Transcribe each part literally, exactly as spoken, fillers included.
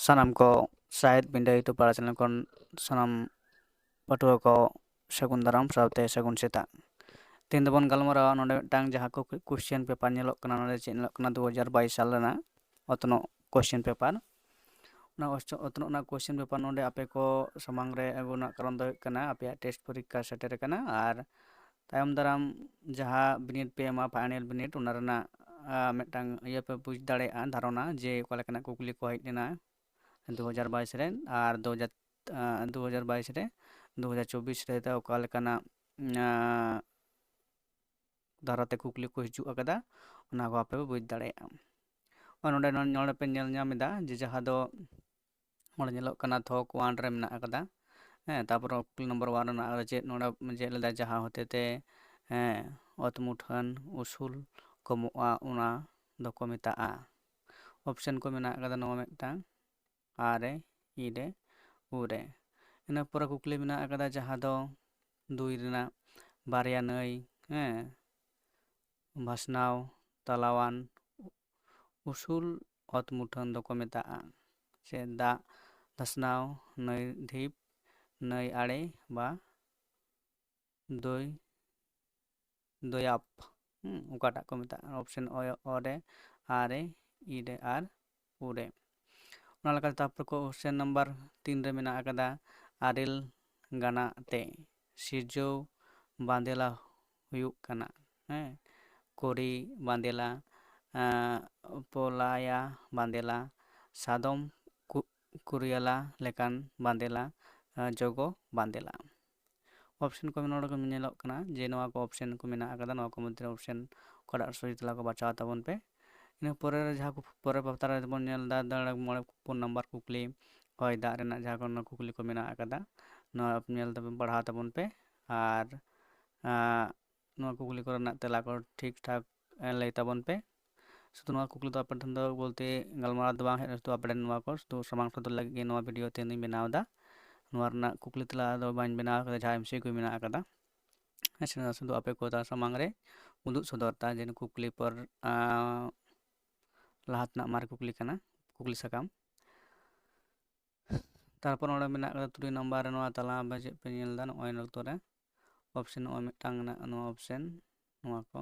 ᱥᱟᱱᱟᱢ ᱠᱚ ᱥᱟᱦᱮᱫ ᱵᱤᱸᱰᱟᱹ YouTube ᱯᱟᱲᱟ channel ᱠᱷᱚᱱ ᱥᱟᱱᱟᱢ ᱯᱟᱹᱴᱷᱩᱣᱟᱹ ᱠᱚ ᱥᱟᱹᱜᱩᱱ ᱫᱟᱨᱟᱢ ᱥᱟᱶᱛᱮ ᱥᱟᱹᱜᱩᱱ ᱥᱮᱛᱟᱜ᱾ ᱛᱮᱦᱮᱧ ᱫᱚᱵᱚᱱ ᱜᱟᱞᱢᱟᱨᱟᱣᱟ ᱱᱚᱰᱮ ᱢᱤᱫᱴᱟᱝ ᱡᱟᱦᱟᱸ ᱠᱚ question paper ᱧᱮᱞᱚᱜ ᱠᱟᱱᱟ, ᱱᱚᱰᱮ ᱪᱮᱫ ᱧᱮᱞᱚᱜ ᱠᱟᱱᱟ, ᱫᱩ ᱦᱟᱡᱟᱨ ᱵᱟᱭᱤᱥ ᱥᱟᱞ ᱨᱮᱱᱟᱜ ᱚᱛᱱᱚᱜ question paper᱾ ᱚᱱᱟ ᱚᱥᱪᱚ-, ᱚᱛᱱᱚᱜ ᱨᱮᱱᱟᱜ question paper ᱱᱚᱰᱮ ᱟᱯᱮ ᱠᱚ ᱥᱟᱢᱟᱝ ᱨᱮ ᱟᱹᱜᱩ ᱨᱮᱱᱟᱜ ᱠᱟᱨᱚᱱ ᱫᱚ ᱦᱩᱭᱩᱜ ᱠᱟᱱᱟ, ᱟᱯᱮᱭᱟᱜ test ᱯᱚᱨᱤᱠᱠᱷᱟ ᱥᱮᱴᱮᱨ ᱟᱠᱟᱱᱟ ᱟᱨ ᱛᱟᱭᱚᱢ ᱫᱟᱨᱟᱢ ᱡᱟᱦᱟᱸ ᱵᱤᱱᱤᱰ ᱯᱮ ᱮᱢᱟ, final ᱵᱤᱱᱤᱰ, ᱚᱱᱟ ᱨᱮᱱᱟᱜ, ᱟ, ᱢᱤᱫᱴᱟᱝ ᱤᱭᱟᱹ ᱯᱮ ᱵᱩᱡᱽ ᱫᱟᱲᱮᱭᱟᱜᱼᱟ, ᱫᱷᱟᱨᱚᱱᱟ ᱡᱮ ᱚᱠᱟ ᱞᱮᱠᱟᱱᱟᱜ ᱠᱩᱠᱞᱤ ᱠᱚ ᱦᱮᱡ ᱞᱮᱱᱟ ᱫᱩ ᱦᱟᱡᱟᱨ ᱵᱟᱭᱤᱥ ᱨᱮ ᱟᱨ ᱫᱩ ᱦᱟᱡᱟᱨ, ᱟ, ᱫᱩ ᱦᱟᱡᱟᱨ ᱵᱟᱭᱤᱥ ᱨᱮ, ᱫᱩ ᱦᱟᱡᱟᱨ ᱪᱚᱵᱵᱤᱥ ᱨᱮ ᱚᱠᱟ ᱞᱮᱠᱟᱱᱟᱜ, ᱟ, ᱫᱷᱟᱨᱟᱛᱮ ᱠᱩᱠᱞᱤ ᱠᱚ ᱦᱤᱡᱩᱜ ᱟᱠᱟᱫᱟ, ᱚᱱᱟ ᱠᱚ ᱟᱯᱮ ᱯᱮ ᱵᱩᱡᱽ ᱫᱟᱲᱮᱭᱟᱜᱼᱟ᱾ ᱟᱨ ᱱᱚᱰᱮ, ᱱᱚᱰᱮ ᱯᱮ ᱧᱮᱞ ᱧᱟᱢ ᱮᱫᱟ ᱡᱮ ᱡᱟᱦᱟᱸ ᱫᱚ ᱚᱸᱰᱮ ᱧᱮᱞᱚᱜ ᱠᱟᱱᱟ ᱛᱷᱚᱠ one ᱨᱮ ᱢᱮᱱᱟᱜ ᱟᱠᱟᱫᱟ᱾ ᱦᱮᱸ, ᱛᱟᱨᱯᱚᱨ ᱠᱩᱠᱞᱤ number one ᱨᱮᱱᱟᱜ ᱨᱮ ᱪᱮᱫ ᱱᱚᱰᱮ ᱪᱮᱫ ᱞᱮᱫᱟ, ᱡᱟᱦᱟᱸ ᱦᱚᱛᱮ ᱛᱮ, ᱦᱮᱸ, ᱚᱛ ᱢᱩᱴᱷᱟᱹᱱ ᱩᱥᱩᱞ ᱠᱚᱢᱚᱜᱼᱟ, ᱚᱱᱟ ᱫᱚᱠᱚ ᱢᱮᱛᱟᱜᱼᱟ᱾ Option ᱠᱚ ᱢᱮᱱᱟᱜ ᱟᱠᱟᱫᱟ ᱱᱚᱣᱟ ᱢᱤᱫᱴᱟᱝ, ᱟ ᱨᱮ, ᱤ ᱨᱮ, ᱩ ᱨᱮ᱾ ᱤᱱᱟᱹ ᱯᱚᱨᱮ ᱠᱩᱠᱞᱤ ᱢᱮᱱᱟᱜ ᱟᱠᱟᱫᱟ ᱡᱟᱦᱟᱸ ᱫᱚ ᱫᱩᱭ ᱨᱮᱱᱟᱜ, ᱵᱟᱨᱭᱟ ᱱᱟᱹᱭ, ᱦᱮᱸ, ᱵᱷᱟᱥᱱᱟᱣ ᱛᱟᱞᱟᱣᱟᱱ ᱩᱥᱩᱞ ᱚᱛ ᱢᱩᱴᱷᱟᱹᱱ ᱫᱚᱠᱚ ᱢᱮᱛᱟᱜᱼᱟ᱾ ᱥᱮ ᱫᱟᱜ ᱫᱷᱟᱥᱱᱟᱣ, ᱱᱟᱹᱭ ᱰᱷᱤᱯ, ᱱᱟᱹᱭ ᱟᱲᱮ ᱵᱟ ᱫᱚᱭ, ᱫᱚᱭᱟᱯ, ᱦᱩᱸ, ᱚᱠᱟᱴᱟᱜ ᱠᱚ ᱢᱮᱛᱟᱜᱼᱟ? Option ᱚ, ᱚ ᱨᱮ, ᱟ ᱨᱮ, ᱤ ᱨᱮ ᱟᱨ ᱩ ᱨᱮ᱾ ᱚᱱᱟ ᱞᱮᱠᱟᱛᱮ ᱛᱟᱨᱯᱚᱨᱮ question number ᱛᱤᱱ ᱨᱮ ᱢᱮᱱᱟᱜ ᱟᱠᱟᱫᱟ, ᱟᱨᱮᱞ ᱜᱟᱱᱟᱜ ᱛᱮ ᱥᱤᱨᱡᱟᱹᱣ ᱵᱟᱸᱫᱮᱞᱟ ᱦᱩᱭᱩᱜ ᱠᱟᱱᱟ, ᱦᱮᱸ, ᱠᱚᱨᱤ ᱵᱟᱸᱫᱮᱞᱟ, ᱟᱸ, ᱯᱚᱞᱟᱭᱟ ᱵᱟᱸᱫᱮᱞᱟ, ᱥᱟᱫᱚᱢ ᱠᱩ-, ᱠᱩᱨᱤᱭᱟᱞᱟ ᱞᱮᱠᱟᱱ ᱵᱟᱸᱫᱮᱞᱟ, ᱟᱸ, ᱡᱚᱜᱚ ᱵᱟᱸᱫᱮᱞᱟ᱾ Option ᱠᱚ ᱱᱚᱰᱮ ᱠᱚ ᱧᱮᱞᱚᱜ ᱠᱟᱱᱟ ᱡᱮ ᱱᱚᱣᱟ ᱠᱚ option ᱠᱚ ᱢᱮᱱᱟᱜ ᱟᱠᱟᱫᱟ, ᱱᱚᱣᱟ ᱠᱚ ᱢᱚᱫᱽᱫᱷᱮ ᱨᱮ option ᱚᱠᱟᱴᱟᱜ ᱥᱚᱦᱤ ᱛᱮᱞᱟ ᱠᱚ ᱵᱟᱪᱷᱟᱣ ᱛᱟᱵᱚᱱ ᱯᱮ᱾ ᱤᱱᱟᱹ ᱯᱚᱨᱮ ᱨᱮ ᱡᱟᱦᱟᱸ ᱠᱚ ᱯᱚᱨᱮ ᱯᱟᱛᱟ ᱨᱮ ᱵᱚᱱ ᱧᱮᱞ ᱮᱫᱟ, ᱫᱟᱲᱮ ᱢᱚᱬᱮ ᱯᱩᱱ ᱱᱟᱢᱵᱟᱨ ᱠᱩᱠᱞᱤ, ᱦᱚᱭ ᱫᱟᱜ ᱨᱮᱱᱟᱜ ᱡᱟᱦᱟᱸ ᱠᱚ ᱠᱩᱠᱞᱤ ᱠᱚ ᱢᱮᱱᱟᱜ ᱟᱠᱟᱫᱟ, ᱱᱚᱣᱟ ᱧᱮᱞ ᱛᱟᱵᱚᱱ, ᱯᱟᱲᱦᱟᱣ ᱛᱟᱵᱚᱱ ᱯᱮ᱾ ᱟᱨ, ᱟᱸ, ᱱᱚᱣᱟ ᱠᱩᱠᱞᱤ ᱠᱚᱨᱮᱱᱟᱜ ᱛᱮᱞᱟ ᱠᱚ ᱴᱷᱤᱠ ᱴᱷᱟᱠ, ᱮ, ᱞᱟᱹᱭ ᱛᱟᱵᱚᱱ ᱯᱮ᱾ ᱥᱩᱫᱷᱩ ᱱᱚᱣᱟ ᱠᱩᱠᱞᱤ ᱫᱚ ᱟᱯᱮ ᱴᱷᱮᱱ ᱫᱚ ᱵᱚᱞᱛᱮ ᱜᱟᱞᱢᱟᱨᱟᱣ ᱫᱚ ᱵᱟᱝ ᱦᱮᱡ ᱮᱱᱟ, ᱥᱩᱫᱷᱩ ᱟᱯᱮ ᱴᱷᱮᱱ ᱱᱚᱣᱟ ᱠᱚ ᱥᱩᱫᱷᱩ ᱥᱟᱢᱟᱝ ᱥᱚᱫᱚᱨ ᱞᱟᱹᱜᱤᱫ ᱜᱮ ᱱᱚᱣᱟ video ᱛᱮᱦᱮᱧ ᱫᱚᱧ ᱵᱮᱱᱟᱣ ᱮᱫᱟ᱾ ᱱᱚᱣᱟ ᱨᱮᱱᱟᱜ ᱠᱩᱠᱞᱤ ᱛᱮᱞᱟ ᱫᱚ ᱵᱟᱹᱧ ᱵᱮᱱᱟᱣ ᱠᱟᱫᱟ, ᱡᱟᱦᱟᱸ MCQ ᱢᱮᱱᱟᱜ ᱟᱠᱟᱫᱟ᱾ ᱦᱮᱸ ᱥᱮ, ᱱᱚᱣᱟ ᱥᱩᱫᱷᱩ ᱟᱯᱮ ᱠᱚ ᱥᱟᱢᱟᱝ ᱨᱮ ᱩᱫᱩᱜ ᱥᱚᱫᱚᱨ ᱫᱟ ᱡᱮ ᱱᱩᱠᱩ ᱠᱩᱠᱞᱤ ᱯᱚᱨ, ᱟᱸ, ᱞᱟᱦᱟ ᱛᱮᱱᱟᱜ ᱢᱟᱨᱮ ᱠᱩᱠᱞᱤ ᱠᱟᱱᱟ, ᱠᱩᱠᱞᱤ ᱥᱟᱠᱟᱢ᱾ ᱛᱟᱨᱯᱚᱨ ᱚᱸᱰᱮ ᱢᱮᱱᱟᱜ ᱠᱟᱫᱟ ᱛᱩᱨᱩᱭ ᱱᱟᱢᱵᱟᱨ ᱨᱮ ᱱᱚᱣᱟ ᱛᱟᱞᱟ ᱵᱟ ᱪᱮᱫ ᱯᱮ ᱧᱮᱞ ᱮᱫᱟ, ᱱᱚᱜᱼᱚᱭ ᱱᱚᱛᱮ ᱨᱮ ᱚᱯᱥᱮᱱ ᱱᱚᱜᱼᱚᱭ ᱢᱤᱫᱴᱟᱝ ᱢᱮᱱᱟᱜᱼᱟ, ᱱᱚᱣᱟ ᱚᱯᱥᱮᱱ, ᱱᱚᱣᱟ ᱠᱚ,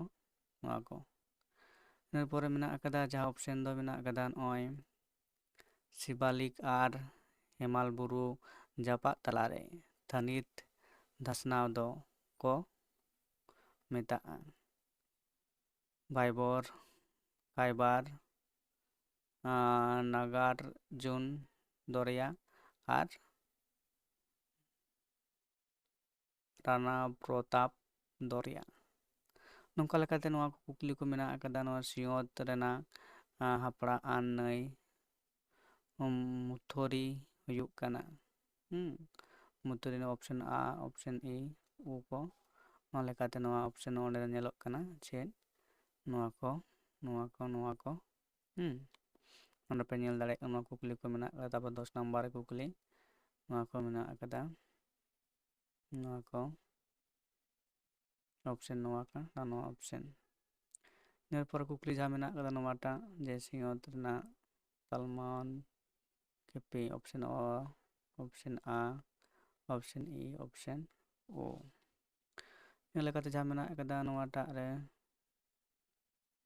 ᱱᱚᱣᱟ ᱠᱚ᱾ ᱤᱱᱟᱹ ᱯᱚᱨᱮ ᱢᱮᱱᱟᱜ ᱟᱠᱟᱫᱟ ᱡᱟᱦᱟᱸ ᱚᱯᱥᱮᱱ ᱫᱚ ᱢᱮᱱᱟᱜ ᱟᱠᱟᱫᱟ ᱱᱚᱜᱼᱚᱭ ᱥᱤᱵᱟᱞᱤᱠ ᱟᱨ ᱦᱮᱢᱟᱞ ᱵᱩᱨᱩ ᱡᱟᱯᱟᱜ ᱛᱟᱞᱟᱨᱮ ᱛᱷᱟᱹᱱᱤᱛ ᱫᱷᱟᱥᱱᱟᱣ ᱫᱚ ᱠᱚ ᱢᱮᱛᱟᱜᱼᱟ ᱵᱟᱭᱵᱚᱨ, ᱠᱟᱭᱵᱟᱨ, ᱟᱨ ᱱᱟᱜᱟᱨᱡᱩᱱ ᱫᱚᱨᱭᱟ ᱟᱨ ᱨᱟᱱᱟ ᱯᱨᱚᱛᱟᱯ ᱫᱚᱨᱭᱟ᱾ ᱱᱚᱝᱠᱟ ᱞᱮᱠᱟᱛᱮ ᱱᱚᱣᱟ ᱠᱚ ᱠᱩᱠᱞᱤ ᱠᱚ ᱢᱮᱱᱟᱜ ᱟᱠᱟᱫᱟ ᱱᱚᱣᱟ ᱥᱤᱧᱚᱛ ᱨᱮᱱᱟᱜ, ᱟᱸ, ᱦᱟᱯᱲᱟᱜ ᱟᱱ ᱱᱟᱹᱭ, ᱩᱢ, ᱢᱩᱛᱷᱚᱨᱤ ᱦᱩᱭᱩᱜ ᱠᱟᱱᱟ᱾ ᱦᱩᱸ, ᱢᱩᱛᱷᱚᱨᱤ ᱨᱮᱱᱟᱜ ᱚᱯᱥᱮᱱ ᱟ, ᱚᱯᱥᱮᱱ ᱤ, ᱩ ᱠᱚ᱾ ᱚᱱᱟ ᱞᱮᱠᱟᱛᱮ ᱱᱚᱣᱟ ᱚᱯᱥᱮᱱ ᱚᱸᱰᱮ ᱧᱮᱞᱚᱜ ᱠᱟᱱᱟ ᱪᱮᱫ? ᱱᱚᱣᱟ ᱠᱚ, ᱱᱚᱣᱟ ᱠᱚ, ᱱᱚᱣᱟ ᱠᱚ᱾ ᱦᱩᱸ, ᱱᱚᱰᱮ ᱯᱮ ᱧᱮᱞ ᱫᱟᱲᱮᱭᱟᱜ ᱠᱟᱱᱟ ᱱᱚᱣᱟ ᱠᱩᱠᱞᱤ ᱠᱚ ᱢᱮᱱᱟᱜ ᱟᱠᱟᱫᱟ᱾ ᱛᱟᱨᱯᱚᱨ ᱫᱚᱥ ᱱᱟᱢᱵᱟᱨ ᱨᱮ ᱠᱩᱠᱞᱤ ᱱᱚᱣᱟ ᱠᱚ ᱢᱮᱱᱟᱜ ᱟᱠᱟᱫᱟ᱾ ᱱᱚᱣᱟ ᱠᱚ ᱚᱯᱥᱮᱱ ᱱᱚᱣᱟ ᱠᱟᱱᱟ, ᱱᱚᱣᱟ ᱚᱯᱥᱮᱱ᱾ ᱤᱱᱟᱹ ᱯᱚᱨᱮ ᱠᱩᱠᱞᱤ ᱡᱟᱦᱟᱸ ᱢᱮᱱᱟᱜ ᱟᱠᱟᱫᱟ ᱱᱚᱣᱟᱴᱟᱜ ᱡᱮ ᱥᱤᱧᱚᱛ ᱨᱮᱱᱟᱜ ᱛᱟᱞᱢᱟᱱ ᱠᱮᱯᱤ ᱚᱯᱥᱮᱱ ᱚ, ᱚᱯᱥᱮᱱ ᱟ, ᱚᱯᱥᱮᱱ ᱤ, ᱚᱯᱥᱮᱱ ᱳ᱾ ᱤᱱᱟᱹ ᱞᱮᱠᱟᱛᱮ ᱡᱟᱦᱟᱸ ᱢᱮᱱᱟᱜ ᱟᱠᱟᱫᱟ ᱱᱚᱣᱟᱴᱟᱜ ᱨᱮ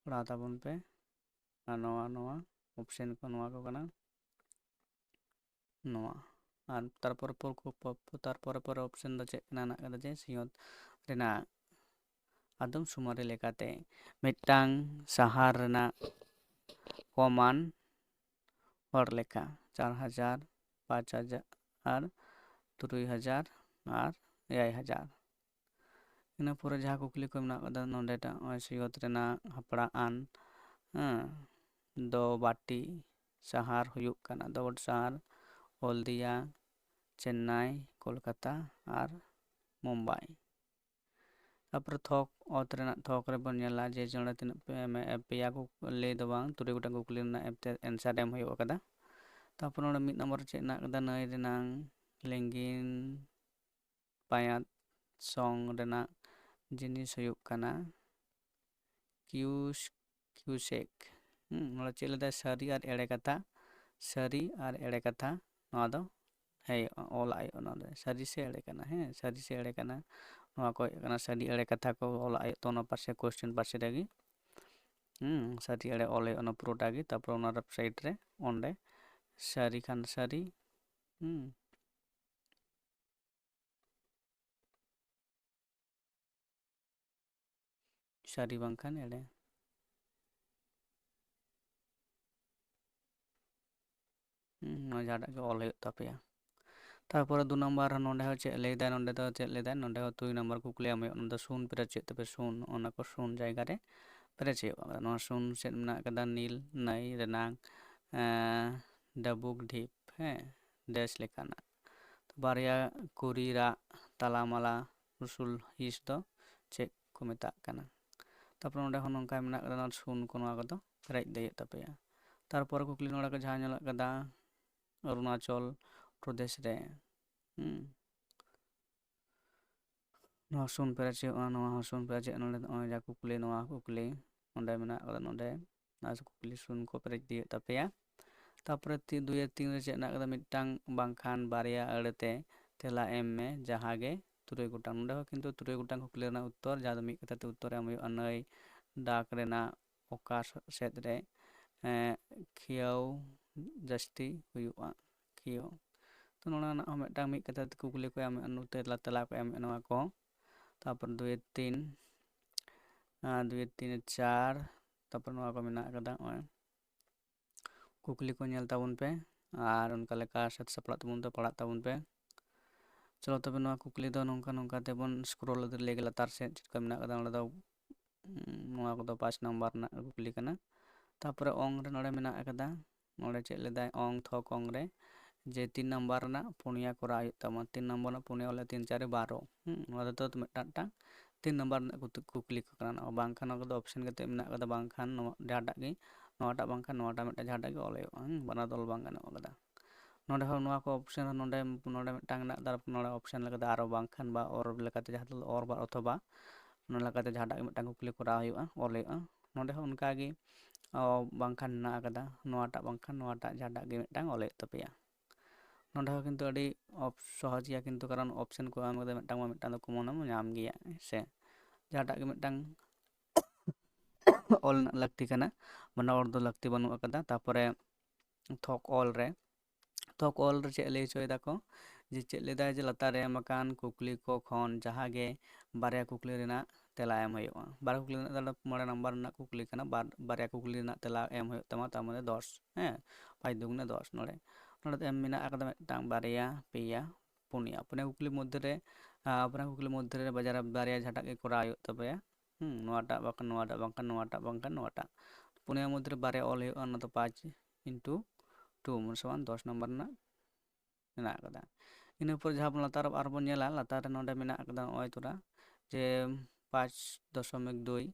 ᱯᱟᱲᱦᱟᱣ ᱛᱟᱵᱚᱱ ᱯᱮ᱾ ᱟᱨ ᱱᱚᱣᱟ, ᱱᱚᱣᱟ ᱚᱯᱥᱮᱱ ᱠᱚ ᱱᱚᱣᱟ ᱠᱚ ᱠᱟᱱᱟ᱾ ᱱᱚᱣᱟ᱾ ᱟᱨ ᱛᱟᱨᱯᱚᱨᱮ ᱯᱚᱨ ᱠᱚ, ᱯᱚ-, ᱯᱚ-, ᱛᱟᱨᱯᱚᱨᱮ ᱯᱚᱨᱮ ᱚᱯᱥᱮᱱ ᱫᱚ ᱪᱮᱫ ᱠᱟᱱᱟ ᱦᱮᱱᱟᱜ ᱠᱟᱫᱟ ᱡᱮ ᱥᱤᱧᱚᱛ ᱨᱮᱱᱟᱜ ᱟᱫᱚᱢ ᱥᱩᱢᱟᱹᱨᱤ ᱞᱮᱠᱟᱛᱮ ᱢᱤᱫᱴᱟᱝ ᱥᱟᱦᱟᱨ ᱨᱮᱱᱟᱜ ᱠᱚᱢᱟᱱ ᱦᱚᱲ ᱞᱮᱠᱟ ᱪᱟᱨ ᱦᱟᱡᱟᱨ, ᱯᱟᱸᱪ ᱦᱟᱡᱟᱨ, ᱛᱩᱨᱩᱭ ᱦᱟᱡᱟᱨ ᱟᱨ ᱮᱭᱟᱭ ᱦᱟᱡᱟᱨ᱾ ᱤᱱᱟᱹ ᱯᱚᱨᱮ ᱡᱟᱦᱟᱸ ᱠᱩᱠᱞᱤ ᱠᱚ ᱢᱮᱱᱟᱜ ᱠᱟᱫᱟ ᱱᱚᱰᱮᱴᱟᱜ ᱱᱚᱜᱼᱚᱭ ᱥᱤᱧᱚᱛ ᱨᱮᱱᱟᱜ ᱦᱟᱯᱲᱟᱜ ᱟᱱ, ᱦᱮᱸ, ᱫᱚ ᱵᱟᱹᱴᱤ ᱥᱟᱦᱟᱨ ᱦᱩᱭᱩᱜ ᱠᱟᱱᱟ ᱫᱚᱵᱚᱴ ᱥᱟᱦᱟᱨ, ᱦᱚᱞᱫᱤᱭᱟ, ᱪᱮᱱᱱᱟᱭ, ᱠᱳᱞᱠᱟᱛᱟ ᱟᱨ ᱢᱩᱢᱵᱟᱭ᱾ ᱛᱟᱨᱯᱚᱨᱮ ᱛᱷᱚᱠ, ᱚᱛ ᱨᱮᱱᱟᱜ ᱛᱷᱚᱠ ᱨᱮᱵᱚᱱ ᱧᱮᱞᱟ ᱡᱮ ᱱᱚᱰᱮ ᱛᱤᱱᱟᱹᱜ ᱯᱮ-, ᱮᱢ-, ᱮ-, ᱯᱮᱭᱟ ᱠᱚ ᱞᱟᱹᱭ ᱫᱚ ᱵᱟᱝ, ᱛᱩᱨᱩᱭ ᱜᱚᱴᱟᱝ ᱠᱩᱠᱞᱤ ᱨᱮᱱᱟᱜ ᱮᱯ-, ᱮᱱᱥᱟᱨ ᱮᱢ ᱦᱩᱭᱩᱜ ᱠᱟᱫᱟ᱾ ᱛᱟᱨᱯᱚᱨ ᱱᱚᱰᱮ ᱢᱤᱫ ᱱᱚᱢᱵᱚᱨ ᱨᱮ ᱪᱮᱫ ᱦᱮᱱᱟᱜ ᱠᱟᱫᱟ? ᱱᱟᱹᱭ ᱨᱮᱱᱟᱝ ᱞᱤᱸᱜᱤᱱ ᱯᱟᱭᱟᱫ ᱥᱚᱝ ᱨᱮᱱᱟᱜ ᱡᱤᱱᱤᱥ ᱦᱩᱭᱩᱜ ᱠᱟᱱᱟ ᱠᱤᱭᱩᱥ-, ᱠᱤᱭᱩᱥᱮᱠ᱾ ᱦᱩᱸ, ᱱᱚᱰᱮ ᱪᱮᱫ ᱞᱮᱫᱟᱭ? ᱥᱟᱹᱨᱤ ᱟᱨ ᱮᱲᱮ ᱠᱟᱛᱷᱟ, ᱥᱟᱹᱨᱤ ᱟᱨ ᱮᱲᱮ ᱠᱟᱛᱷᱟ ᱱᱚᱣᱟ ᱫᱚ ᱦᱮᱸ, ᱚᱞᱟᱜ ᱦᱩᱭᱩᱜᱼᱟ ᱱᱚᱰᱮ, ᱥᱟᱹᱨᱤ ᱥᱮ ᱮᱲᱮ ᱠᱟᱱᱟ᱾ ᱦᱮᱸ, ᱥᱟᱹᱨᱤ ᱥᱮ ᱮᱲᱮ ᱠᱟᱱᱟ, ᱱᱚᱣᱟ ᱠᱚ ᱦᱩᱭᱩᱜ ᱠᱟᱱᱟ ᱥᱟᱹᱨᱤ ᱮᱲᱮ ᱠᱟᱛᱷᱟ ᱠᱚ ᱚᱞᱟᱜ ᱦᱩᱭᱩᱜ ᱛᱟᱵᱚᱱᱟ ᱯᱟᱥᱮ question ᱯᱟᱥᱮ ᱨᱮᱜᱮ᱾ ᱦᱩᱸ, ᱥᱟᱹᱨᱤ ᱮᱲᱮ ᱚᱞ ᱦᱩᱭᱩᱜᱼᱟ ᱚᱱᱟ ᱯᱩᱨᱟᱹᱴᱟ ᱜᱮ, ᱛᱟᱨᱯᱚᱨ ᱚᱱᱟ left side ᱨᱮ ᱚᱸᱰᱮ ᱥᱟᱹᱨᱤ ᱠᱷᱟᱱ ᱥᱟᱹᱨᱤ, ᱦᱩᱸ, ᱥᱟᱹᱨᱤ ᱵᱟᱝᱠᱷᱟᱱ ᱮᱲᱮ᱾ ᱦᱩᱸ, ᱱᱚᱣᱟ ᱡᱟᱦᱟᱸᱴᱟᱜ ᱜᱮ ᱚᱞ ᱦᱩᱭᱩᱜ ᱛᱟᱯᱮᱭᱟ᱾ ᱛᱟᱨᱯᱚᱨᱮ ᱫᱩ ᱱᱟᱢᱵᱟᱨ, ᱱᱚᱸᱰᱮ ᱦᱚᱸ ᱪᱮᱫ ᱞᱟᱹᱭᱫᱟᱭ? ᱱᱚᱸᱰᱮ ᱫᱚ ᱪᱮᱫ ᱞᱟᱹᱭᱫᱟᱭ? ᱱᱚᱸᱰᱮ ᱦᱚᱸ ᱫᱩᱭ ᱱᱟᱢᱵᱟᱨ ᱠᱩᱠᱞᱤ ᱮᱢ ᱦᱩᱭᱩᱜᱼᱟ᱾ ᱱᱚᱸᱰᱮ ᱥᱩᱱ ᱯᱮᱨᱮᱡ ᱦᱩᱭᱩᱜ ᱛᱟᱯᱮ, ᱥᱩᱱ, ᱚᱱᱟ ᱠᱚ ᱥᱩᱱ ᱡᱟᱭᱜᱟ ᱨᱮ ᱯᱮᱨᱮᱡ ᱦᱩᱭᱩᱜᱼᱟ᱾ ᱱᱚᱣᱟ ᱥᱩᱱ ᱪᱮᱫ ᱢᱮᱱᱟᱜ ᱠᱟᱫᱟ? ᱱᱤᱞ, ᱱᱟᱹᱭ, ᱨᱮᱱᱟᱝ, ᱮᱸ, ᱰᱟᱹᱵᱩᱠ, ᱰᱷᱤᱯ, ᱦᱮᱸ, ᱰᱮᱥ ᱞᱮᱠᱟᱱᱟᱜ᱾ ᱵᱟᱨᱭᱟ ᱠᱩᱲᱤ ᱨᱟᱜ ᱛᱟᱞᱟᱢᱟᱞᱟ ᱩᱥᱩᱞ ᱦᱤᱸᱥ ᱫᱚ ᱪᱮᱫ ᱠᱚ ᱢᱮᱛᱟᱜ ᱠᱟᱱᱟ? ᱛᱟᱨᱯᱚᱨᱮ ᱱᱚᱸᱰᱮ ᱦᱚᱸ ᱱᱚᱝᱠᱟ ᱢᱮᱱᱟᱜ ᱠᱟᱫᱟ, ᱱᱚᱣᱟ ᱥᱩᱱ ᱠᱚ, ᱱᱚᱣᱟ ᱠᱚᱫᱚ ᱯᱮᱨᱮᱡ ᱤᱫᱤ ᱦᱩᱭᱩᱜ ᱛᱟᱯᱮᱭᱟ᱾ ᱛᱟᱨᱯᱚᱨᱮ ᱠᱩᱠᱞᱤ ᱱᱚᱰᱮ ᱠᱚ ᱡᱟᱦᱟᱸ ᱧᱮᱞᱚᱜ ᱠᱟᱫᱟ, ᱚᱨᱩᱱᱟᱪᱚᱞ ᱯᱨᱚᱫᱮᱥ ᱨᱮ, ᱦᱩᱸ, ᱱᱚᱣᱟ ᱥᱩᱱ ᱯᱮᱨᱮᱡ ᱦᱩᱭᱩᱜᱼᱟ, ᱱᱚᱣᱟ ᱦᱚᱸ ᱥᱩᱱ ᱯᱮᱨᱮᱡ ᱦᱩᱭᱩᱜᱼᱟ᱾ ᱱᱚᱰᱮ ᱱᱚᱜᱼᱚᱭ ᱡᱟ ᱠᱩᱠᱞᱤ, ᱱᱚᱣᱟ ᱠᱩᱠᱞᱤ ᱱᱚᱰᱮ ᱢᱮᱱᱟᱜ ᱠᱟᱫᱟ, ᱱᱚᱰᱮ ᱱᱚᱣᱟ ᱠᱩᱠᱞᱤ ᱥᱩᱱ ᱠᱚ ᱯᱮᱨᱮᱡ ᱤᱫᱤ ᱦᱩᱭᱩᱜ ᱛᱟᱯᱮᱭᱟ᱾ ᱛᱟᱨᱯᱚᱨᱮ ᱛᱤ-, ᱫᱩᱭ ᱟᱨ ᱛᱤᱱ ᱨᱮ ᱪᱮᱫ ᱢᱮᱱᱟᱜ ᱠᱟᱫᱟ? ᱢᱤᱫᱴᱟᱝ ᱵᱟᱝᱠᱷᱟᱱ ᱵᱟᱨᱭᱟ ᱟᱹᱲᱟᱹ ᱛᱮ ᱛᱮᱞᱟ ᱮᱢ ᱢᱮ, ᱡᱟᱦᱟᱸ ᱜᱮ ᱛᱩᱨᱩᱭ ᱜᱚᱴᱟᱝ᱾ ᱱᱚᱰᱮ ᱦᱚᱸ ᱠᱤᱱᱛᱩ ᱛᱩᱨᱩᱭ ᱜᱚᱴᱟᱝ ᱠᱩᱠᱞᱤ ᱨᱮᱱᱟᱜ ᱩᱛᱛᱚᱨ, ᱡᱟᱦᱟᱸ ᱫᱚ ᱢᱤᱫ ᱠᱟᱛᱷᱟ ᱛᱮ ᱩᱛᱛᱚᱨ ᱮᱢ ᱦᱩᱭᱩᱜᱼᱟ, ᱱᱟᱹᱭ ᱰᱟᱠ ᱨᱮᱱᱟᱜ ᱚᱠᱟ ᱥᱮᱫ ᱨᱮ, ᱮᱸ, ᱠᱷᱤᱭᱟᱹᱣ ᱡᱟᱹᱥᱛᱤ ᱦᱩᱭᱩᱜᱼᱟ? ᱠᱷᱤᱭᱟᱹᱣ᱾ ᱛᱚ, ᱱᱚᱣᱟ ᱨᱮᱱᱟᱜ ᱦᱚᱸ ᱢᱤᱫᱴᱟᱝ ᱢᱤᱫ ᱠᱟᱛᱷᱟ ᱛᱮ ᱠᱩᱠᱞᱤ ᱠᱚ ᱮᱢ, ᱛᱮᱞᱟ, ᱛᱮᱞᱟ ᱠᱚ ᱮᱢ ᱱᱚᱣᱟ ᱠᱚ᱾ ᱛᱟᱨᱯᱚᱨ ᱫᱩᱭ ᱛᱤᱱ, ᱟᱨ ᱫᱩᱭ ᱛᱤᱱ ᱪᱟᱨ, ᱛᱟᱨᱯᱚᱨ ᱱᱚᱣᱟ ᱠᱚ ᱢᱮᱱᱟᱜ ᱟᱠᱟᱫᱟ ᱱᱚᱜᱼᱚᱭ᱾ ᱠᱩᱠᱞᱤ ᱠᱚ ᱧᱮᱞ ᱛᱟᱵᱚᱱ ᱯᱮ ᱟᱨ ᱚᱱᱠᱟ ᱞᱮᱠᱟ ᱥᱟᱹᱛ ᱥᱟᱯᱲᱟᱜ ᱛᱟᱵᱚᱱ ᱯᱮ, ᱯᱟᱲᱦᱟᱜ ᱛᱟᱵᱚᱱ ᱯᱮ᱾ ᱪᱚᱞᱚ ᱛᱚᱵᱮ ᱱᱚᱣᱟ ᱠᱩᱠᱞᱤ ᱫᱚ ᱱᱚᱝᱠᱟ ᱱᱚᱝᱠᱟ ᱛᱮᱵᱚᱱ scroll ᱤᱫᱤ ᱞᱮᱜᱮ ᱞᱟᱛᱟᱨ ᱥᱮᱫ, ᱪᱮᱫ ᱞᱮᱠᱟ ᱢᱮᱱᱟᱜ ᱟᱠᱟᱫᱟ ᱚᱸᱰᱮ ᱫᱚ᱾ ᱩᱸ, ᱱᱚᱣᱟ ᱠᱚᱫᱚ ᱯᱟᱸᱪ ᱱᱟᱢᱵᱟᱨ ᱨᱮᱱᱟᱜ ᱠᱩᱠᱞᱤ ᱠᱟᱱᱟ᱾ ᱛᱟᱨᱯᱚᱨᱮ ᱚᱝ ᱨᱮ ᱱᱚᱰᱮ ᱢᱮᱱᱟᱜ ᱟᱠᱟᱫᱟ, ᱱᱚᱰᱮ ᱪᱮᱫ ᱞᱮᱫᱟᱭ, ᱚᱝ ᱛᱷᱚᱠ ᱚᱝ ᱨᱮ ᱡᱮ ᱛᱤᱱ ᱱᱟᱢᱵᱟᱨ ᱨᱮᱱᱟᱜ ᱯᱩᱱᱭᱟ ᱠᱚᱨᱟᱣ ᱦᱩᱭᱩᱜ ᱛᱟᱢᱟ᱾ ᱛᱤᱱ ᱱᱟᱢᱵᱟᱨ ᱨᱮᱱᱟᱜ ᱯᱩᱱᱭᱟ ᱵᱚᱞᱮ ᱛᱤᱱ ᱪᱟᱨᱮ ᱵᱟᱨᱚ᱾ ᱦᱩᱸ, ᱱᱚᱣᱟ ᱫᱚ ᱢᱤᱫᱴᱟᱝ ᱢᱤᱫᱴᱟᱝ ᱛᱤᱱ ᱱᱟᱢᱵᱟᱨ ᱨᱮᱱᱟᱜ ᱠᱩᱛᱩ-, ᱠᱩᱠᱞᱤ ᱠᱚ ᱠᱟᱱᱟ᱾ ᱱᱚᱣᱟ ᱵᱟᱝᱠᱷᱟᱱ ᱱᱚᱣᱟ ᱠᱚᱫᱚ option ᱠᱟᱛᱮ ᱢᱮᱱᱟᱜ ᱟᱠᱟᱫᱟ, ᱵᱟᱝᱠᱷᱟᱱ ᱱᱚᱣᱟ ᱡᱟᱦᱟᱸᱴᱟᱜ ᱜᱮ, ᱱᱚᱣᱟᱴᱟᱜ ᱵᱟᱝᱠᱷᱟᱱ ᱱᱚᱣᱟᱴᱟᱜ ᱢᱤᱫᱴᱟᱝ ᱡᱟᱦᱟᱸᱴᱟᱜ ᱜᱮ ᱚᱞ ᱦᱩᱭᱩᱜᱼᱟ᱾ ᱦᱩᱸ, ᱵᱟᱱᱟᱨ ᱫᱚ ᱚᱞ ᱵᱟᱝ ᱜᱟᱱᱚᱜ ᱟᱠᱟᱫᱟ᱾ ᱱᱚᱰᱮ ᱦᱚᱸ ᱱᱚᱣᱟ ᱠᱚ option ᱱᱚᱰᱮ, ᱱᱚᱰᱮ ᱢᱤᱫᱴᱟᱝ ᱢᱮᱱᱟᱜ, ᱛᱟᱨᱯᱚᱨ ᱱᱚᱰᱮ option ᱞᱮᱠᱟᱛᱮ ᱟᱨᱚ ᱵᱟᱝᱠᱷᱟᱱ ᱵᱟ or ᱞᱮᱠᱟᱛᱮ ᱡᱟᱦᱟᱸ ᱫᱚ or ᱵᱟ ᱚᱛᱷᱚᱵᱟ, ᱚᱱᱟ ᱞᱮᱠᱟᱛᱮ ᱡᱟᱦᱟᱸᱴᱟᱜ ᱜᱮ ᱢᱤᱫᱴᱟᱝ ᱠᱩᱠᱞᱤ ᱠᱚᱨᱟᱣ ᱦᱩᱭᱩᱜᱼᱟ, ᱚᱞ ᱦᱩᱭᱩᱜᱼᱟ᱾ ᱱᱚᱰᱮ ᱦᱚᱸ ᱚᱱᱠᱟᱜᱮ, ᱚ, ᱵᱟᱝᱠᱷᱟᱱ ᱢᱮᱱᱟᱜ ᱟᱠᱟᱫᱟ, ᱱᱚᱣᱟᱴᱟᱜ ᱵᱟᱝᱠᱷᱟᱱ ᱱᱚᱣᱟᱴᱟᱜ ᱡᱟᱦᱟᱸᱴᱟᱜ ᱜᱮ ᱢᱤᱫᱴᱟᱝ ᱚᱞ ᱦᱩᱭᱩᱜ ᱛᱟᱯᱮᱭᱟ᱾ ᱱᱚᱸᱰᱮ ᱦᱚᱸ ᱠᱤᱱᱛᱩ ᱟᱹᱰᱤ ᱚᱯ-, ᱥᱚᱦᱚᱡᱽ ᱜᱮᱭᱟ, ᱠᱤᱱᱛᱩ ᱠᱟᱨᱚᱱ ᱚᱯᱥᱮᱱ ᱠᱚ ᱮᱢ ᱠᱟᱛᱮ ᱢᱤᱫᱴᱟᱝ ᱵᱟ ᱢᱤᱫᱴᱟᱝ ᱫᱚ ᱠᱚᱢᱚᱱ ᱮᱢ ᱧᱟᱢ ᱜᱮᱭᱟ, ᱦᱮᱸ ᱥᱮ? ᱡᱟᱦᱟᱸᱴᱟᱜ ᱜᱮ ᱢᱤᱫᱴᱟᱝ ᱚᱞ ᱨᱮᱱᱟᱜ ᱞᱟᱹᱠᱛᱤ ᱠᱟᱱᱟ, ᱵᱟᱱᱟᱨ ᱚᱞ ᱫᱚ ᱞᱟᱹᱠᱛᱤ ᱵᱟᱹᱱᱩᱜ ᱟᱠᱟᱫᱟ᱾ ᱛᱟᱨᱯᱚᱨᱮ ᱛᱷᱚᱠ ᱚᱞ ᱨᱮ, ᱛᱷᱚᱠ ᱚᱞ ᱨᱮ ᱪᱮᱫ ᱞᱟᱹᱭ ᱦᱚᱪᱚᱭ ᱫᱟᱠᱚ, ᱡᱮ ᱪᱮᱫ ᱞᱟᱹᱭ ᱫᱟᱭ ᱡᱮ ᱞᱟᱛᱟᱨ ᱨᱮ ᱮᱢ ᱟᱠᱟᱱ ᱠᱩᱠᱞᱤ ᱠᱚ ᱠᱷᱚᱱ ᱡᱟᱦᱟᱸ ᱜᱮ ᱵᱟᱨᱭᱟ ᱠᱩᱠᱞᱤ ᱨᱮᱱᱟᱜ ᱛᱮᱞᱟ ᱮᱢ ᱦᱩᱭᱩᱜᱼᱟ᱾ ᱵᱟᱨᱭᱟ ᱠᱩᱠᱞᱤ ᱨᱮᱱᱟᱜ ᱛᱮᱞᱟ, ᱢᱚᱬᱮ ᱱᱟᱢᱵᱟᱨ ᱨᱮᱱᱟᱜ ᱠᱩᱠᱞᱤ ᱠᱟᱱᱟ, ᱵᱟᱨ, ᱵᱟᱨᱭᱟ ᱠᱩᱠᱞᱤ ᱨᱮᱱᱟᱜ ᱛᱮᱞᱟ ᱮᱢ ᱦᱩᱭᱩᱜ ᱛᱟᱢᱟ, ᱛᱟᱨ ᱢᱟᱱᱮ ᱫᱚᱥ, ᱦᱮᱸ, ᱯᱟᱸᱪ ᱫᱩᱜᱩᱱᱮ ᱫᱚᱥ᱾ ᱱᱚᱰᱮ, ᱱᱚᱰᱮ ᱫᱚ ᱮᱢ ᱢᱮᱱᱟᱜ ᱟᱠᱟᱫᱟ ᱢᱤᱫᱴᱟᱝ, ᱵᱟᱨᱭᱟ, ᱯᱮᱭᱟ, ᱯᱩᱱᱭᱟ᱾ ᱯᱩᱱᱭᱟ ᱠᱩᱠᱞᱤ ᱢᱚᱫᱽᱫᱷᱮ ᱨᱮ, ᱟᱨ ᱯᱩᱱᱭᱟ ᱠᱩᱠᱞᱤ ᱢᱚᱫᱽᱫᱷᱮ ᱨᱮ ᱵᱟᱡᱟᱨ ᱵᱟᱨᱭᱟ ᱡᱟᱦᱟᱸᱴᱟᱜ ᱜᱮ ᱠᱚᱨᱟᱣ ᱦᱩᱭᱩᱜ ᱛᱟᱯᱮᱭᱟ᱾ ᱦᱩᱸ, ᱱᱚᱣᱟᱴᱟᱜ ᱵᱟᱝᱠᱷᱟᱱ ᱱᱚᱣᱟᱴᱟᱜ, ᱵᱟᱝᱠᱷᱟᱱ ᱱᱚᱣᱟᱴᱟᱜ, ᱵᱟᱝᱠᱷᱟᱱ ᱱᱚᱣᱟᱴᱟᱜ᱾ ᱯᱩᱱᱭᱟ ᱢᱚᱫᱽᱫᱷᱮ ᱨᱮ ᱵᱟᱨᱭᱟ ᱚᱞ ᱦᱩᱭᱩᱜᱼᱟ, ᱚᱱᱟ ᱫᱚ ᱯᱟᱸᱪ into two, ᱢᱟᱱᱮ ᱥᱚᱢᱟᱱ ᱫᱚᱥ ᱱᱟᱢᱵᱟᱨ ᱨᱮᱱᱟᱜ ᱢᱮᱱᱟᱜ ᱟᱠᱟᱫᱟ᱾ ᱤᱱᱟᱹ ᱯᱚᱨ ᱡᱟᱦᱟᱸ ᱵᱚᱱ ᱞᱟᱛᱟᱨ ᱟᱨᱵᱚᱱ ᱧᱮᱞᱟ, ᱞᱟᱛᱟᱨ ᱨᱮ ᱱᱚᱰᱮ ᱢᱮᱱᱟᱜ ᱟᱠᱟᱫᱟ ᱱᱚᱜᱼᱚᱭ ᱛᱚᱨᱟ ᱡᱮ ᱯᱟᱸᱪ ᱫᱚᱥᱚᱢᱤᱠ ᱫᱩᱭ,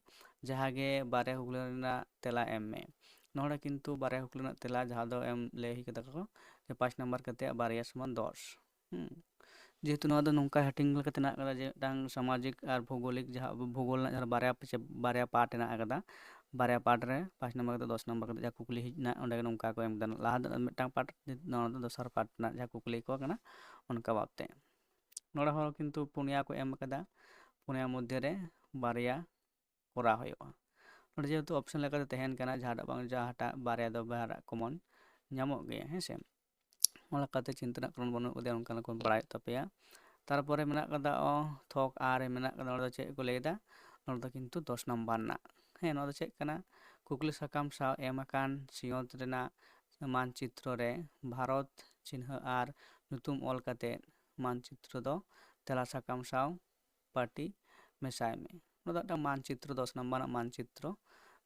ᱡᱟᱦᱟᱸ ᱜᱮ ᱵᱟᱨᱭᱟ ᱠᱩᱠᱞᱤ ᱨᱮᱱᱟᱜ ᱛᱮᱞᱟ ᱮᱢ ᱢᱮ᱾ ᱱᱚᱰᱮ ᱠᱤᱱᱛᱩ ᱵᱟᱨᱭᱟ ᱠᱩᱠᱞᱤ ᱨᱮᱱᱟᱜ ᱛᱮᱞᱟ ᱡᱟᱦᱟᱸ ᱫᱚ ᱮᱢ ᱞᱟᱹᱭ ᱦᱩᱭ ᱠᱟᱫᱟ ᱠᱚ ᱡᱮ ᱯᱟᱸᱪ ᱱᱟᱢᱵᱟᱨ ᱠᱟᱛᱮ ᱵᱟᱨᱭᱟ ᱥᱚᱢᱟᱱ ᱫᱚᱥ᱾ ᱦᱩᱸ᱾ ᱡᱮᱦᱮᱛᱩ ᱱᱚᱣᱟ ᱫᱚ ᱱᱚᱝᱠᱟ ᱦᱟᱹᱴᱤᱧ ᱞᱮᱠᱟᱛᱮ ᱢᱮᱱᱟᱜ ᱟᱠᱟᱫᱟ ᱡᱮ ᱢᱤᱫᱴᱟᱝ ᱥᱟᱢᱟᱡᱤᱠ ᱟᱨ ᱵᱷᱳᱜᱳᱞᱤᱠ, ᱡᱟᱦᱟᱸ ᱟᱵᱚ ᱵᱷᱩᱜᱳᱞ ᱨᱮᱱᱟᱜ ᱡᱟᱦᱟᱸ ᱵᱟᱨᱭᱟ ᱯᱟᱪᱮ-, ᱵᱟᱨᱭᱟ ᱯᱟᱨᱴ ᱢᱮᱱᱟᱜ ᱟᱠᱟᱫᱟ, ᱵᱟᱨᱭᱟ ᱯᱟᱨᱴ ᱨᱮ ᱯᱟᱸᱪ ᱱᱟᱢᱵᱟᱨ ᱠᱟᱛᱮ ᱫᱚᱥ ᱱᱟᱢᱵᱟᱨ ᱠᱟᱛᱮ ᱡᱟᱦᱟᱸ ᱠᱩᱠᱞᱤ ᱦᱮᱡ ᱮᱱᱟ, ᱚᱸᱰᱮ ᱜᱮ ᱱᱚᱝᱠᱟ ᱠᱚ ᱮᱢ ᱠᱮᱫᱟ, ᱞᱟᱦᱟ ᱫᱚ ᱢᱤᱫᱴᱟᱝ ᱯᱟᱨᱴ, ᱱᱚᱣᱟ ᱫᱚ ᱫᱚᱥᱟᱨ ᱯᱟᱨᱴ ᱨᱮᱱᱟᱜ ᱡᱟᱦᱟᱸ ᱠᱩᱠᱞᱤ ᱠᱚ ᱠᱟᱱᱟ ᱚᱱᱠᱟ ᱵᱷᱟᱵᱛᱮ᱾ ᱱᱚᱰᱮ ᱦᱚᱸ ᱠᱤᱱᱛᱩ ᱯᱩᱱᱭᱟ ᱠᱚ ᱮᱢ ᱟᱠᱟᱫᱟ, ᱯᱩᱱᱭᱟ ᱢᱚᱫᱽᱫᱷᱮ ᱨᱮ ᱵᱟᱨᱭᱟ ᱠᱚᱨᱟᱣ ᱦᱩᱭᱩᱜᱼᱟ᱾ ᱱᱚᱰᱮ ᱡᱮᱦᱮᱛᱩ ᱚᱯᱥᱮᱱ ᱞᱮᱠᱟᱛᱮ ᱛᱟᱦᱮᱱ ᱠᱟᱱᱟ, ᱡᱟᱦᱟᱸᱴᱟᱜ ᱵᱟᱝ ᱡᱟᱦᱟᱸᱴᱟᱜ ᱵᱟᱨᱭᱟ ᱫᱚ ᱡᱟᱦᱟᱸᱴᱟᱜ ᱠᱚᱢᱚᱱ ᱧᱟᱢᱚᱜ ᱜᱮᱭᱟ, ᱦᱮᱸ ᱥᱮ? ᱚᱱᱟ ᱞᱮᱠᱟᱛᱮ ᱪᱤᱱᱛᱟᱹ ᱨᱮᱱᱟᱜ ᱠᱟᱨᱚᱱ ᱵᱟᱹᱱᱩᱜ ᱟᱠᱟᱫᱟ, ᱚᱱᱠᱟ ᱞᱮᱠᱟ ᱵᱟᱲᱟᱭᱚᱜ ᱛᱟᱯᱮᱭᱟ᱾ ᱛᱟᱨᱯᱚᱨᱮ ᱢᱮᱱᱟᱜ ᱟᱠᱟᱫᱟ ᱚ, ᱛᱷᱚᱠ ᱟᱨ ᱨᱮ ᱢᱮᱱᱟᱜ ᱟᱠᱟᱫᱟ, ᱱᱚᱰᱮ ᱫᱚ ᱪᱮᱫ ᱠᱚ ᱞᱟᱹᱭ ᱮᱫᱟ? ᱱᱚᱰᱮ ᱫᱚ ᱠᱤᱱᱛᱩ ᱫᱚᱥ ᱱᱟᱢᱵᱟᱨ ᱨᱮᱱᱟᱜ, ᱦᱮᱸ, ᱱᱚᱣᱟ ᱫᱚ ᱪᱮᱫ ᱠᱟᱱᱟ? ᱠᱩᱠᱞᱤ ᱥᱟᱠᱟᱢ ᱥᱟᱶ ᱮᱢ ᱟᱠᱟᱱ ᱥᱤᱧᱚᱛ ᱨᱮᱱᱟᱜ ᱢᱟᱱᱪᱤᱛᱨᱚ ᱨᱮ ᱵᱷᱟᱨᱚᱛ ᱪᱤᱱᱦᱟᱹ ᱟᱨ ᱧᱩᱛᱩᱢ ᱚᱞ ᱠᱟᱛᱮ ᱢᱟᱱᱪᱤᱛᱨᱚ ᱫᱚ ᱛᱮᱞᱟ ᱥᱟᱠᱟᱢ ᱥᱟᱶ ᱯᱟᱹᱴᱤ ᱢᱮᱥᱟᱭ ᱢᱮ᱾ ᱱᱚᱣᱟ ᱫᱚ ᱢᱤᱫᱴᱟᱝ ᱢᱟᱱᱪᱤᱛᱨᱚ, ᱫᱚᱥ ᱱᱟᱢᱵᱟᱨ ᱨᱮᱱᱟᱜ ᱢᱟᱱᱪᱤᱛᱨᱚ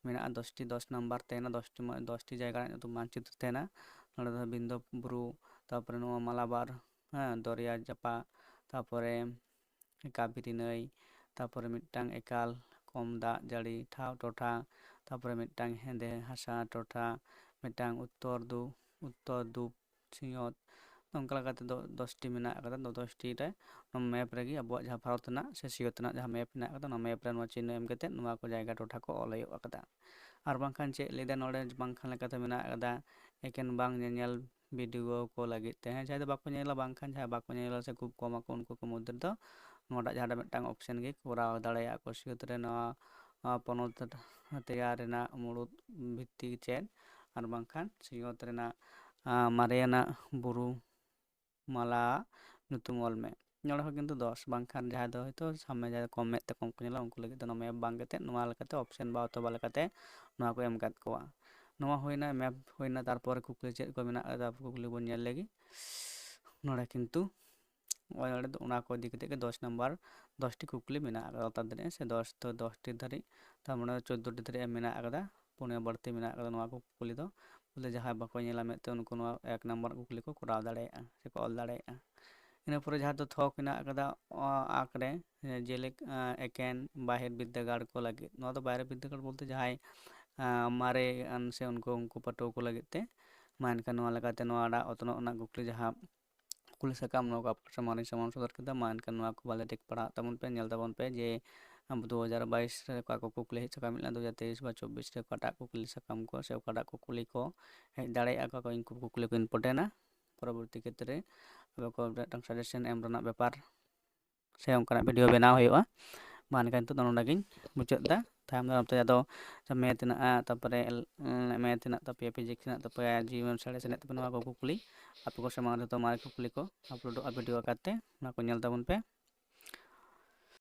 ᱢᱮᱱᱟᱜᱼᱟ, ᱫᱚᱥᱴᱤ, ᱫᱚᱥ ᱱᱟᱢᱵᱟᱨ ᱛᱟᱦᱮᱱᱟ, ᱫᱚᱥᱴᱤ ᱢᱟ-, ᱫᱚᱥᱴᱤ ᱡᱟᱭᱜᱟ ᱨᱮᱱᱟᱜ ᱧᱩᱛᱩᱢ ᱢᱟᱱᱪᱤᱛᱨᱚ ᱛᱟᱦᱮᱱᱟ᱾ ᱱᱚᱰᱮ ᱫᱚ ᱵᱤᱱᱫᱚ ᱵᱩᱨᱩ, ᱛᱟᱨᱯᱚᱨᱮ ᱱᱚᱣᱟ ᱢᱟᱞᱟᱵᱟᱨ, ᱦᱮᱸ, ᱫᱚᱨᱭᱟ ᱡᱟᱯᱟᱜ, ᱛᱟᱨᱯᱚᱨᱮ ᱠᱟᱵᱮᱨᱤ ᱱᱟᱹᱭ, ᱛᱟᱨᱯᱚᱨᱮ ᱢᱤᱫᱴᱟᱝ ᱮᱠᱟᱞ ᱠᱚᱢ ᱫᱟᱜ ᱡᱟᱹᱲᱤ ᱴᱷᱟᱶ ᱴᱚᱴᱷᱟ, ᱛᱟᱨᱯᱚᱨᱮ ᱢᱤᱫᱴᱟᱝ ᱦᱮᱸᱫᱮ ᱦᱟᱥᱟ ᱴᱚᱴᱷᱟ, ᱢᱤᱫᱴᱟᱝ ᱩᱛᱛᱚᱨ ᱫᱩ-, ᱩᱛᱛᱚᱨ ᱫᱩᱯ ᱥᱤᱧᱚᱛ, ᱱᱚᱝᱠᱟ ᱞᱮᱠᱟᱛᱮ ᱫᱚ ᱫᱚᱥᱴᱤ ᱢᱮᱱᱟᱜ ᱟᱠᱟᱫᱟ᱾ ᱫᱚ ᱫᱚᱥᱴᱤ ᱨᱮ ᱱᱚᱣᱟ ᱢᱮᱯ ᱨᱮᱜᱮ ᱟᱵᱚᱣᱟᱜ ᱡᱟᱦᱟᱸ ᱵᱷᱟᱨᱚᱛ ᱨᱮᱱᱟᱜ ᱥᱮ ᱥᱤᱧᱚᱛ ᱨᱮᱱᱟᱜ ᱡᱟᱦᱟᱸ ᱢᱮᱯ ᱢᱮᱱᱟᱜ ᱟᱠᱟᱫᱟ, ᱚᱱᱟ ᱢᱮᱯ ᱨᱮ ᱱᱚᱣᱟ ᱪᱤᱱᱦᱟᱹ ᱮᱢ ᱠᱟᱛᱮ ᱱᱚᱣᱟ ᱠᱚ ᱡᱟᱭᱜᱟ ᱴᱚᱴᱷᱟ ᱠᱚ ᱚᱞ ᱦᱩᱭᱩᱜ ᱟᱠᱟᱫᱟ᱾ ᱟᱨ ᱵᱟᱝᱠᱷᱟᱱ ᱪᱮᱫ ᱞᱟᱹᱭ ᱮᱫᱟ ᱱᱚᱰᱮ, ᱵᱟᱝᱠᱷᱟᱱ ᱞᱮᱠᱟᱛᱮ ᱢᱮᱱᱟᱜ ᱟᱠᱟᱫᱟ ᱮᱠᱮᱱ ᱵᱟᱝ ᱧᱮᱧᱮᱞ ᱵᱤᱰᱤᱭᱳ ᱠᱚ ᱞᱟᱹᱜᱤᱫ ᱛᱮ, ᱦᱮᱸ, ᱡᱟᱦᱟᱸᱭ ᱫᱚ ᱵᱟᱠᱚ ᱧᱮᱞᱟ, ᱵᱟᱝᱠᱷᱟᱱ ᱡᱟᱦᱟᱸᱭ ᱵᱟᱠᱚ ᱧᱮᱞᱟ ᱥᱮ ᱠᱷᱩᱵ ᱠᱚᱢ ᱟᱠᱚ, ᱩᱱᱠᱩ ᱠᱚ ᱢᱚᱫᱽᱫᱷᱮ ᱨᱮᱫᱚ ᱱᱚᱣᱟᱴᱟᱜ ᱡᱟᱦᱟᱸᱴᱟᱜ ᱢᱤᱫᱴᱟᱝ ᱚᱯᱥᱮᱱ ᱜᱮ ᱠᱚᱨᱟᱣ ᱫᱟᱲᱮᱭᱟᱜᱼᱟ ᱠᱚ᱾ ᱥᱤᱧᱚᱛ ᱨᱮ ᱱᱚᱣᱟ, ᱟᱸ, ᱯᱚᱱᱚᱛ ᱛᱮᱭᱟᱨ ᱨᱮᱱᱟᱜ ᱢᱩᱲᱩᱫ ᱵᱷᱤᱛᱛᱤ ᱪᱮᱫ, ᱟᱨ ᱵᱟᱝᱠᱷᱟᱱ ᱥᱤᱧᱚᱛ ᱨᱮᱱᱟᱜ, ᱟᱸ, ᱢᱟᱨᱮᱭᱟᱱᱟᱜ ᱵᱩᱨᱩ ᱢᱟᱞᱟ ᱧᱩᱛᱩᱢ ᱚᱞ ᱢᱮ᱾ ᱱᱚᱰᱮ ᱦᱚᱸ ᱠᱤᱱᱛᱩ ᱫᱚᱥ, ᱵᱟᱝᱠᱷᱟᱱ ᱡᱟᱦᱟᱸᱭ ᱫᱚ ᱦᱚᱭᱛᱳ ᱥᱟᱢᱱᱮ ᱡᱟᱦᱟᱸᱭ ᱠᱚᱢ ᱢᱮᱫ ᱛᱮ ᱠᱚᱢ ᱠᱚ ᱧᱮᱞᱟ, ᱩᱱᱠᱩ ᱞᱟᱹᱜᱤᱫ ᱫᱚ ᱱᱚᱣᱟ ᱢᱮᱯ ᱵᱟᱝ ᱠᱟᱛᱮ, ᱱᱚᱣᱟ ᱞᱮᱠᱟᱛᱮ ᱚᱯᱥᱮᱱ ᱵᱟ ᱚᱛᱷᱚᱵᱟ ᱞᱮᱠᱟᱛᱮ ᱱᱚᱣᱟ ᱠᱚ ᱮᱢ ᱟᱠᱟᱫ ᱠᱚᱣᱟ᱾ ᱱᱚᱣᱟ ᱦᱩᱭᱱᱟ ᱢᱮᱯ ᱦᱩᱭᱱᱟ, ᱛᱟᱨᱯᱚᱨᱮ ᱠᱩᱠᱞᱤ ᱪᱮᱫ ᱠᱚ ᱢᱮᱱᱟᱜ ᱟᱠᱟᱫᱟ, ᱠᱩᱠᱞᱤ ᱵᱚᱱ ᱧᱮᱞ ᱞᱮᱜᱮ᱾ ᱱᱚᱰᱮ ᱠᱤᱱᱛᱩ ᱱᱚᱜᱼᱚᱭ ᱱᱚᱰᱮ ᱫᱚ ᱚᱱᱟ ᱠᱚ ᱤᱫᱤ ᱠᱟᱛᱮ ᱜᱮ ᱫᱚᱥ ᱱᱟᱢᱵᱟᱨ ᱫᱚᱥᱴᱤ ᱠᱩᱠᱞᱤ ᱢᱮᱱᱟᱜ ᱟᱠᱟᱫᱟ, ᱛᱟᱨ ᱫᱷᱟᱨᱮ ᱥᱮ ᱫᱚᱥ ᱫᱚ ᱫᱚᱥᱴᱤ ᱫᱷᱟᱹᱨᱤᱡ, ᱛᱟᱨ ᱢᱟᱱᱮ ᱪᱳᱫᱽᱫᱳᱴᱤ ᱫᱷᱟᱹᱨᱤᱡ ᱮᱢ ᱢᱮᱱᱟᱜ ᱟᱠᱟᱫᱟ, ᱯᱩᱱᱭᱟᱹ ᱵᱟᱹᱲᱛᱤ ᱢᱮᱱᱟᱜ ᱟᱠᱟᱫᱟ ᱱᱚᱣᱟ ᱠᱚ ᱠᱩᱠᱞᱤ ᱫᱚ᱾ ᱵᱚᱞᱮ ᱡᱟᱦᱟᱸᱭ ᱵᱟᱠᱚ ᱧᱮᱞᱟ ᱢᱮᱫ ᱛᱮ, ᱩᱱᱠᱩ ᱱᱚᱣᱟ ᱮᱠ ᱱᱟᱢᱵᱟᱨ ᱠᱩᱠᱞᱤ ᱠᱚ ᱠᱚᱨᱟᱣ ᱫᱟᱲᱮᱭᱟᱜᱼᱟ ᱥᱮ ᱠᱚ ᱚᱞ ᱫᱟᱲᱮᱭᱟᱜᱼᱟ᱾ ᱤᱱᱟᱹ ᱯᱚᱨᱮ ᱡᱟᱦᱟᱸ ᱫᱚ ᱛᱷᱚᱠ ᱦᱮᱱᱟᱜ ᱟᱠᱟᱫᱟ, ᱚ, ᱟᱸᱠ ᱨᱮ, ᱡᱮᱞᱮᱠᱟ, ᱮᱠᱮᱱ ᱵᱟᱦᱮᱨ ᱵᱤᱨᱫᱟᱹᱜᱟᱲ ᱠᱚ ᱞᱟᱹᱜᱤᱫ᱾ ᱱᱚᱣᱟ ᱫᱚ ᱵᱟᱦᱨᱮ ᱵᱤᱨᱫᱟᱹᱜᱟᱲ ᱵᱚᱞᱛᱮ ᱡᱟᱦᱟᱸᱭ, ᱟᱸ, ᱢᱟᱨᱮ ᱟᱱ ᱥᱮ ᱩᱱᱠᱩ, ᱩᱱᱠᱩ ᱯᱟᱹᱴᱷᱩᱣᱟᱹ ᱠᱚ ᱞᱟᱹᱜᱤᱫ ᱛᱮ᱾ ᱢᱟ ᱮᱱᱠᱷᱟᱱ ᱱᱚᱣᱟ ᱞᱮᱠᱟᱛᱮ ᱱᱚᱣᱟ ᱨᱮᱱᱟᱜ ᱚᱛᱱᱚᱜ ᱨᱮᱱᱟᱜ ᱠᱩᱠᱞᱤ ᱡᱟᱦᱟᱸ ᱠᱩᱠᱞᱤ ᱥᱟᱠᱟᱢ ᱱᱚᱣᱟ ᱠᱚ ᱟᱯᱮ ᱥᱟᱢᱟᱝ ᱨᱤᱧ ᱥᱟᱢᱟᱝ ᱥᱚᱫᱚᱨ ᱠᱮᱫᱟ᱾ ᱢᱟ ᱮᱱᱠᱷᱟᱱ ᱱᱚᱣᱟ ᱠᱚ ᱵᱷᱟᱞᱮ ᱴᱷᱤᱠ ᱯᱟᱲᱦᱟᱜ ᱛᱟᱵᱚᱱ ᱯᱮ, ᱧᱮᱞ ᱛᱟᱵᱚᱱ ᱯᱮ ᱡᱮ ᱟᱵᱚ ᱫᱩ ᱦᱟᱡᱟᱨ ᱵᱟᱭᱤᱥ ᱨᱮ ᱚᱠᱟ ᱠᱚ ᱠᱩᱠᱞᱤ ᱦᱮᱡ ᱥᱟᱠᱟᱢ ᱦᱮᱡ ᱞᱮᱱᱟ, ᱫᱩ ᱦᱟᱡᱟᱨ ᱛᱮᱭᱤᱥ ᱵᱟ ᱪᱚᱵᱵᱤᱥ ᱨᱮ ᱚᱠᱟᱴᱟᱜ ᱠᱩᱠᱞᱤ ᱥᱟᱠᱟᱢ ᱠᱚ ᱥᱮ ᱚᱠᱟᱴᱟᱜ ᱠᱩᱠᱞᱤ ᱠᱚ ᱦᱮᱡ ᱫᱟᱲᱮᱭᱟᱜᱼᱟ, ᱚᱠᱟ ᱠᱚ ᱤᱱᱠᱩ ᱠᱩᱠᱞᱤ ᱠᱚ important-ᱟ᱾ ᱯᱚᱨᱚᱵᱚᱨᱛᱤ ᱠᱷᱮᱛᱨᱮ ᱟᱵᱚ ᱠᱚ ᱢᱤᱫᱴᱟᱝ suggestion ᱮᱢ ᱨᱮᱱᱟᱜ ᱵᱮᱯᱟᱨ ᱥᱮ ᱚᱱᱠᱟᱱᱟᱜ video ᱵᱮᱱᱟᱣ ᱦᱩᱭᱩᱜᱼᱟ᱾ ᱢᱟ ᱮᱱᱠᱷᱟᱱ ᱱᱤᱛᱚᱜ ᱫᱚ ᱱᱚᱰᱮ ᱜᱤᱧ ᱢᱩᱪᱟᱹᱫ ᱮᱫᱟ᱾ ᱛᱟᱭᱚᱢ ᱫᱟᱨᱟᱢ ᱛᱮ ᱟᱫᱚ math ᱦᱮᱱᱟᱜᱼᱟ, ᱛᱟᱨᱯᱚᱨᱮ ᱮᱞ-, math ᱦᱮᱱᱟᱜ ᱛᱟᱯᱮᱭᱟ, physics ᱦᱮᱱᱟᱜ ᱛᱟᱯᱮᱭᱟ, ᱡᱤᱣᱤ ᱵᱤᱜᱽᱜᱟᱱ ᱥᱟᱬᱮᱥ ᱦᱮᱱᱟᱜ ᱛᱟᱯᱮᱭᱟ, ᱱᱚᱣᱟ ᱠᱚ ᱠᱩᱠᱞᱤ ᱟᱯᱮ ᱠᱚ ᱥᱟᱢᱟᱝ ᱨᱮ ᱡᱚᱛᱚ ᱢᱟᱨᱮ ᱠᱩᱠᱞᱤ ᱠᱚ upload-ᱚᱜᱼᱟ video ᱟᱠᱟᱨ ᱛᱮ, ᱚᱱᱟ ᱠᱚ ᱧᱮᱞ ᱛᱟᱵᱚᱱ ᱯᱮ᱾